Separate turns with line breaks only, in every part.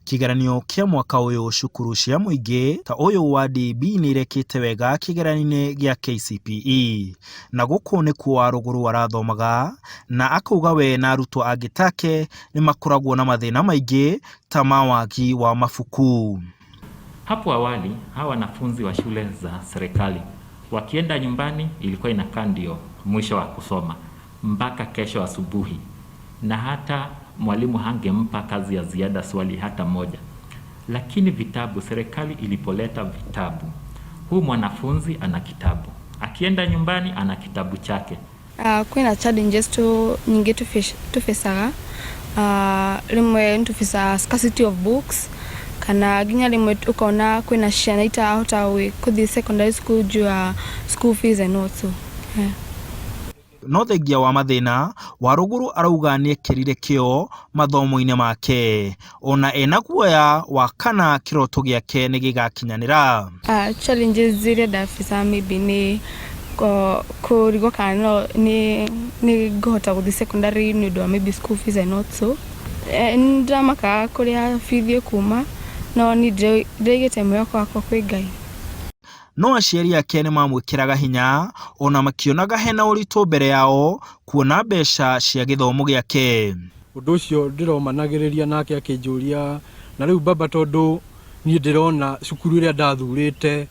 Kĩgeranio kĩa mwaka ũyũ cukuru cia mũingĩ ta ũyũ wa DB nĩ irekĩte wega kĩgeranio-inĩ gĩa KCPE. Na gũkũ nĩkuo Warũgũrũ arathomaga na akauga we na arutwo angĩ take nĩ makoragwo na mathĩna maingĩ ta ma wagi wa mabuku.
Hapo awali hawa wanafunzi wa shule za serikali wakienda nyumbani ilikuwa inakaa ndio mwisho wa kusoma mpaka kesho asubuhi, na hata mwalimu hangempa kazi ya ziada swali hata moja. Lakini vitabu, serikali ilipoleta vitabu, huu mwanafunzi ana kitabu, akienda nyumbani ana kitabu chake.
Kwĩna challenges tu nyingĩ tũbecaga rĩmwe nĩtũbecaga scarcity of books, kana nginya rĩmwe ũkona kwĩna ciana itarahota gũthiĩ secondary school juu ya school fees and also, yeah.
No thengia wa mathĩna, Warũgũrũ arauga nĩekĩrire kĩo mathomo-inĩ make ona ena guoya wa kana kĩroto gĩake nĩgĩgakinyanĩra.
Challenges iria ndabecaga maybe nĩ kũrigwo kana no nĩ ngũhota gũthiĩ secondary nĩ ũndũ wa maybe school fees and also. Nĩ ndĩramakaga kũrĩa bithi ĩkuma, no niĩ ndĩraigĩte mwĩhoko wakwa kwĩ Ngai.
No aciari ake nĩ mamwĩkĩraga hinya ona makĩonaga hena ũritũ mbere yao kuona mbeca cia gĩthomo gĩake.
Ũndũ ũcio ndĩromanagĩrĩria nake akĩnjũria, na rĩu baba, tondũ niĩ ndĩrona cukuru ĩrĩa ndathurĩte,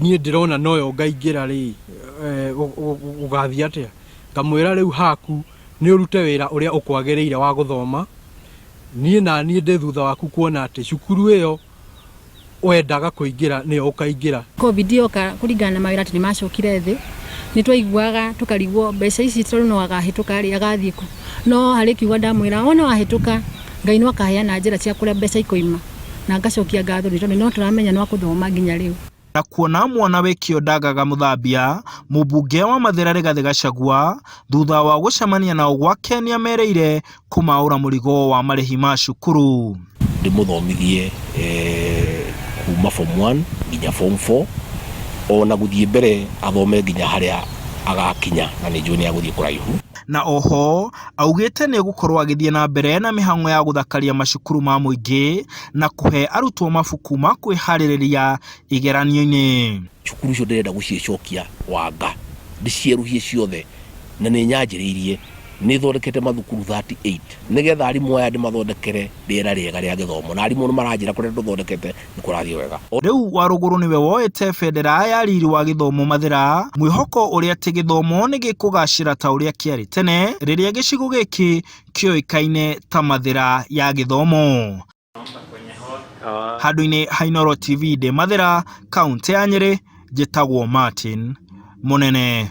niĩ ndĩrona noyo ngaingĩra rĩ, gũgathiĩ atĩa? Ngamwĩra rĩu haku nĩ ũrute wĩra ũrĩa ũkwagĩrĩire wa gũthoma, niĩ na niĩ ndĩ thutha waku kuona atĩ cukuru ĩyo wendaga kũingĩra nĩyo ũkaingĩra.
Covid yoka, kũringana na mawĩra atĩ nĩ macokire thĩ, nĩ twaiguaga tũkarigwo mbeca ici tondũ no agahĩtũka rĩ, agathiĩ kũ? No harĩ kiugo ndamwĩra, wona wahĩtũka, Ngai no akaheana njĩra cia kũrĩa mbeca ikoima, na ngacokia ngatho nĩ tondũ no tũramenya no akũthoma nginya rĩu.
Na kuona mwana wĩ kĩo ndagaga mũthambia, mũmbunge wa Mathĩra Rigathĩ Gachagua thutha wa gũcemania nao gwake nĩamereire kũmaũra mũrigo wa marĩhi ma cukuru.
Ndĩmũthomithie kuma form 1 nginya form 4, ona gũthiĩ mbere athome nginya harĩa agakinya, na nĩ njũĩ nĩ agũthiĩ kũraihu.
Na oho augĩte nĩ egũkorwo agĩthiĩ na mbere na mĩhang'o ya gũthakaria macukuru ma mũingĩ na kũhe arutwo mabuku ma kwĩharĩrĩria igeranio-inĩ.
Cukuru icio ndĩrenda gũciĩcokia wanga, ndĩcierũhie ciothe, na nĩ nyanjĩrĩirie, nĩ thondekete mathukuru 38 nĩgetha arimũ aya ndĩmathondekere rĩera rĩega rĩa gĩthomo, na arimũ nĩ maranjĩra kũrĩa tũthondekete nĩ kũrathiĩ wega.
Rĩu Warũgũrũ nĩwe woete bendera ya riri wa gĩthomo Mathĩra, mwĩhoko ũrĩa atĩ gĩthomo nĩ gĩkũgacĩra ta ũrĩa kĩarĩ tene rĩrĩa gĩcigo gĩkĩ kĩoĩkaine ta Mathĩra ya gĩthomo. Handũ-inĩ ha Inooro TV ndĩ Mathĩra, kaũntĩ ya Nyĩrĩ, njĩtagwo Martin Mũnene.